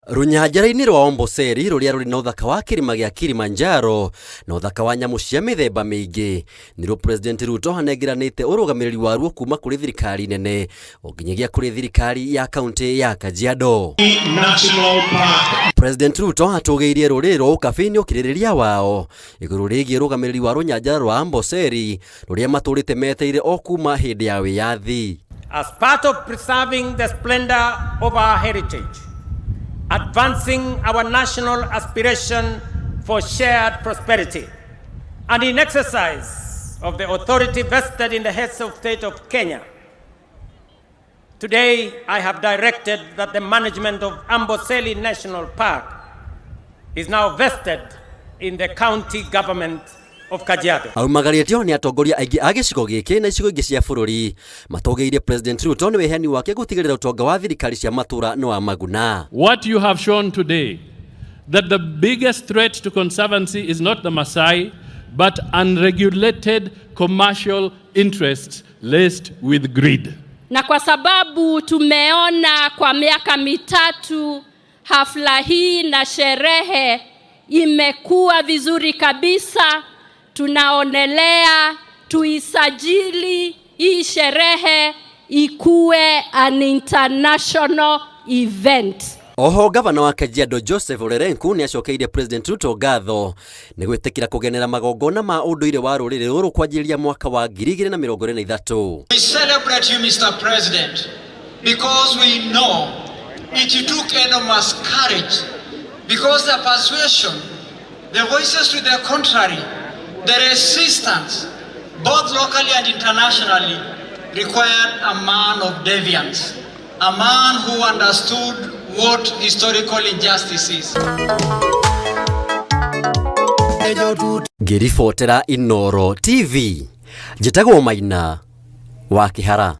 Rũnyanjara-inĩ rwa Amboseli rũrĩa rũrĩ na ũthaka wa kĩrĩma gĩa Kilimanjaro na ũthaka wa nyamũ cia mĩthemba mĩingĩ, nĩruo President Ruto anengeranĩte ũrũgamĩrĩri waruo kuma kũrĩ thirikari nene o nginyagia kũrĩ thirikari ya kaunti ya Kajiado. National Park. President Ruto atũgĩirie rũrĩrĩ rwa Ũkabi nĩ ũkirĩrĩria wao igũrũ rĩgiĩ ũrũgamĩrĩri wa rũnyanjara rwa Amboseli rũrĩa matũrĩte meteire o kuma hĩndĩ ya wĩyathi. As part of preserving the splendor of our heritage, advancing our national aspiration for shared prosperity, and in exercise of the authority vested in the heads of state of Kenya, today I have directed that the management of Amboseli National Park is now vested in the county government of Kajiado. Aumagarĩtio nĩ atongoria aingĩ a gĩcigo gĩkĩ na icigo ingĩ cia bũrũri matũgĩirie President Ruto nĩ wĩheani wake gũtigĩrĩra ũtonga wa thirikari cia matũra nĩ wa maguna. What you have shown today, that the biggest threat to conservancy is not the Maasai, but unregulated commercial interests laced with greed. Na kwa sababu tumeona kwa miaka 3 hafla hii na sherehe imekuwa vizuri kabisa, tunaonelea tuisajili hii sherehe ikuwe an international event. Oho gavana wa Kajiado Joseph Ole Lenku nĩ acokeirie President Ruto ngatho nĩ gwĩtĩkĩra kũgenera magongona ma ũndũire wa rũrĩrĩ rũrũ kwanjĩrĩria mwaka wa 2023. We celebrate you, Mr. President, because we know it took enormous courage, because the persuasion, the voices to the contrary, the resistance, both locally and internationally, required a man of deviance, a man who understood what historical injustice is. Ngĩribotera Inooro TV, njĩtagwo Maina wa Kĩhara.